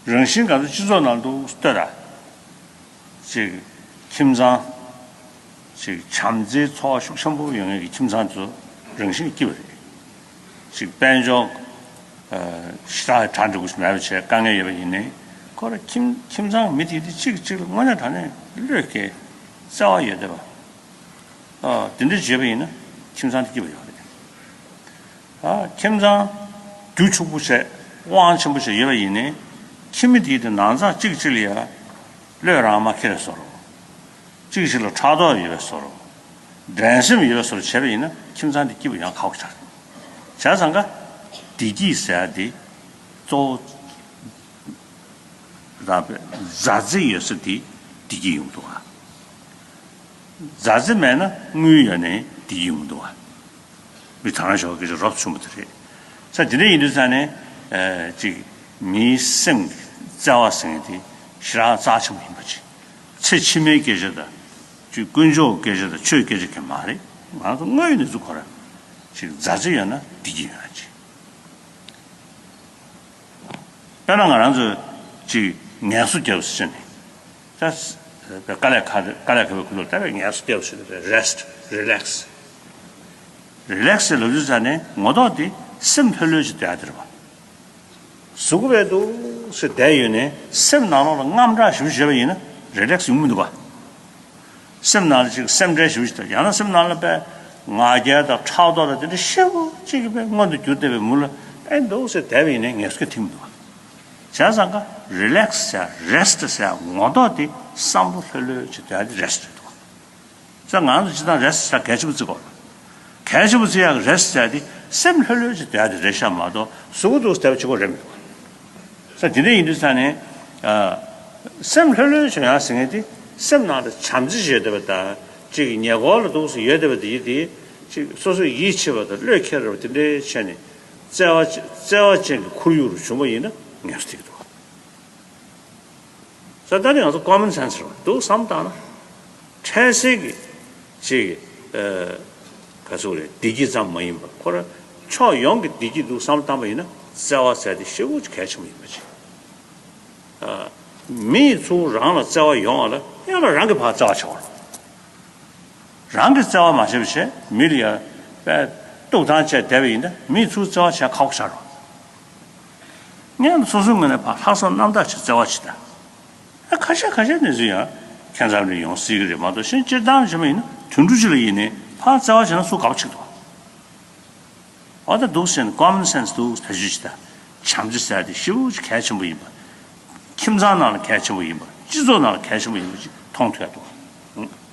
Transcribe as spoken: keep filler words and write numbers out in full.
རང་བཞིན་ག་ཚོད་སྤྱི་ཚོགས་ནང་དུ་ལྟོས་དང་། ཅིག་ཁྱིམ་ཚང་། ཅིག་བྱམས་བརྩེའི་ཚོར་བ་ཤུགས་ཆེན་པོ་ཡོད་མཁན་གྱི་ཁྱིམ་ཚང་དེ་ཚོ་རང་བཞིན་གྱིས་སྐྱིད་པ་རེད། ཅིག་དཔལ་འབྱོར་ཞེ་དྲག་གྲ་འགྲིག་པོ་ཞིག་མེད་པ་བྱས་དཀའ་ངལ་ཡོད་པ་ཡིན་ནའི་ཁོ་རང་ཁྱིམ་ཁྱིམ་ཚང་མི་དེ་དེ་གཅིག་གཅིག་ལ་དངོས་གནས་དྲང་གནས་བློས་འགེལ་བརྩེ་བ་ཡོད་བསྡད་པ། ཨ་དེ་འདྲ་བྱས་པ་ཡིན་ན་ཁྱིམ་ཚང་དེ་སྐྱིད་པ་ཡོད་རེད། ཨ་ཁྱིམ་ཚང་རྒྱུ་ཕྱུག་པོ་བྱས་དབང་ཆེན་པོ་བྱས་ཡོད་པ་ཡིན་ནའི་ཁྱིམ་མི་དེ་དེ་ནང་ཚང་གཅིག་གཅིག་ལ་ཡ་བློས་རང་མ་འཁེལ་བའི་བཟོ་འདྲ། གཅིག་གཅིག་ལ་ཕྲག་དོག་ཡོད་པའི་བཟོ་འདྲ། འགྲན་སེམས་ཡོད་པའི་བཟོ་འདྲ་བྱས་པ་ཡིན་ན་ཁྱིམ་ཚང་དེ་སྐྱིད་པོ་ཡོང་ཁག་པོ་ཆགས་རེད། བྱས་ཙང་ཀ་བདེ་སྐྱིད་ཟེར་ཡ་དེ་གཙོ་བོ་རག་པའི་མཛའ་བརྩེ་ཡོད་ས་དེ་བདེ་སྐྱིད་ཡོང་འདུག་ག་མཛའ་བརྩེ་མེད་ན་དངུལ་ཡོད་ནའི་བདེ་སྐྱིད་ཡོང་འདུག་ག་མི་དང་རང་ཞོག་སྐད་ཆ་རོབ་ཆུང་པོ་དེ་རེད། ས་དེ་འདྲ་ཡིན་དུས་ས་ནས་ཅིག་མིའི་སེམས་ཀྱི་བརྩེ་བ་ཟེར་མཁན་དེ་ཞེ་དྲག་རྩ་ཆེན་པོ་ཡིན་པ་ཅིག་ཚེ་ཕྱི་མའི་སྐད་ཆ་དང་ཅིག་དཀོན་མཆོག་སྐད་ཆ་དང་ཆོས་སྐད་ཆ་གང་མ་རེད། ང་ཚོ་དངོས་ཡོད་གནས་ཚུལ་ཁོ་རང་ཅིག་མཛའ་བརྩེ་ཡོད་ན་བདེ་སྐྱིད་ཡོད་ན་ཅིག་དཔེར་ན་ང་རང་ཚོས་ཅིག་ངལ་གསོ་རྒྱབ་ཟེར་ནས་ད་དཀའ་ལས་ཁག་དཀའ་ལས་ཁག་པའི་ཁུལ་ལ་ད་ངལ་གསོ་རྒྱབ་ཟེར་ནས་རེ་སི་ཊི་རི་ལེག་སི། རི་ལེག་སི་ལབ་དུས་ཙ་ནས་ངོ་ཐོག་དེ་སེམས་ལྷོད་ལྷོད་ཅིག་སྡོད་ཡ་དེ་རེད་པ། ཟུག་པའི་འདུག་སེ་བསྡད་ཡོད་ནས་སེམས་ནང་ལོགས་ལ་དངངས་སྐྲག་ཞེ་པོ་བྱས་པ་ཡིན་ན་རི་ལེག་སི་ཡོང་མི་འདུག་ག་སེམས་ནང་ལ་ཅིག་སེམས་ཁྲལ་ཞེ་པོ་ཞིག་དང་ཡང་ན་སེམས་ནང་ལ་དཔེ་ང་རྒྱལ་དང་ཕྲག་དོག་དང་དེ་འདྲ་ཞེ་པོ་ཅིག་དཔེ་མངོན་དུ་གྱུར་བསྡད་པའི་མུ་ལ་ཨེ་འདུག་སེ་བསྡད་པ་ཡིན་ནའི་ངལ་གསོ་ཐེབས་མི་འདུག་ག་བྱས་ཙང་ཀ་རི་ལེག་སི་ཟེར་རེ་སི་ཊི་ཟེར་ངོ་ཐོག་དེ་བསམ་བློ་ལྷོད་ལྷོད་ཅིག་སྡོད་ཡ་དེ་རེ་སི་ཊི་རེད་འདུག་ས་ང་ཚོ་སྤྱིར་བཏང་རེ་སི་ཊི་ཟེར་གལ་ཆེན་པོ་བརྩི་དགོས། གལ་ཆེན་པོ་བརྩི་ཡག་གི་རེ་སི་ཊི་ཟེར་དེ་སེམས་ལྷོད་ལྷོད་ཅིག་སྡོད་ཡ་དེ་རེད་ཤག་མ་གཏོགས་ཟུག་གུ་འདུག་སེ་བསྡད་པ་གཅིག་པོ་རེད་མི་འདུག་ས་དེ་འདྲ་ཡིན་དུས་ས་ནས་ཨ་སེམས་ལྷོད་ལྷོད་བྱུང་ཡག་ཟེར་མཁན་དེ་སེམས་ནང་དུ་བྱམས་བརྩེ་ཡོད་བསྡད་པ་དང་གཅིག་ཉེ་འཁོར་ལ་འདུག་སེ་ཡོད་བསྡད་པ་དེ་ཡིན་དེ་གཅིག་སོ་སོས་ཡིད་ཆེས་པ་དང་བློས་འཁེལ་བ་དེ་འདྲའི་བྱས་ནས་བརྩེ་བ་བརྩེ་བ་ཅན་གྱི་ཁོར་ཡུག་རུ་བྱུང་བ་ཡིན་ན་ངལ་གསོ་ཐེབས་ཀྱི་འདུག་ས་ད་ནི་ང་ཚོ་ཀོ་མོན་སེན་སི་རེད་པ། འདུག་བསམ་བཏང་ན། འཕྲལ་སེལ་གྱི་ཅིག་ཨ་ག་ཚོད་རེད་བདེ་སྐྱིད་ཙམ་མ་ཡིན་པར་ཁོ་རང་ཕྱོགས་ཡོངས་ཀྱི་བདེ་སྐྱིད་འདུག་བསམ་བཏང་པ་ཡིན་ན་བརྩེ་བ་ཟེར་དེ་ཞེ་པོ་ཅིག་གལ་ཆེན་པོ་ཡིན་པ་ཅིག་ཨ་མི་ཡིས་ཚུར་རང་ལ་བརྩེ་བ་ཡོང་བ་ལ་སྔོན་ལ་རང་གིས་ཕར་བརྩེ་བ་བྱེད་དགོས་རེད། རང་གིས་བརྩེ་བ་མ་བྱས་པ་བྱས་མི་ལ་ཡ་དཔེ་གཏུག་བཏང་བྱས་བསྡད་པ་ཡིན་ན་མི་ཚུར་བརྩེ་བ་བྱས་ཁག་པོ་ཆགས་འགྲོ། སྔོན་ལ་སོ་སོའི་ངོས་ནས་ཕར་ལྷག་བསམ་རྣམ་དག་ཅིག་བརྩེ་བ་ཅིག་དང་། ཨ་ཁ་ཤས་ཁ་ཤས་ནས་ཚུར་ཡང་ཁྱད་མཚར་ནས་ཡོང་སྲིད་ཀྱི་རེད་མ་གཏོགས་གཞན་སྤྱིར་བཏང་བྱས་པ་ཡིན་ན་དུད་འགྲོ་ཅིག་ལ་ཡིན་ནའི་ཕར་བརྩེ་བ་བྱས་ན་སུ་དགའ་པོ་ཆགས་འདུག་འོ་ད་འདུག་ཟེར་ནས་ཀོ་མོན་སེན་སི་འདུག་བེད་སྤྱོད་བྱེད་དང་། བྱམས་བརྩེ་ཟེར་དེ་ཞེ་པོ་ཅིག་གལ་ཆེན་པོ་ཡིན་པ། ཁྱིམ་ཚང་ནང་ལ་གལ་ཆེན་པོ་ཡིན་པ། སྤྱི་ཚོགས་ནང་ལ་གལ་ཆེན་པོ་ཡིན་པ་ཅིག་མཐོང་ཐུབ་ཡ་འདུག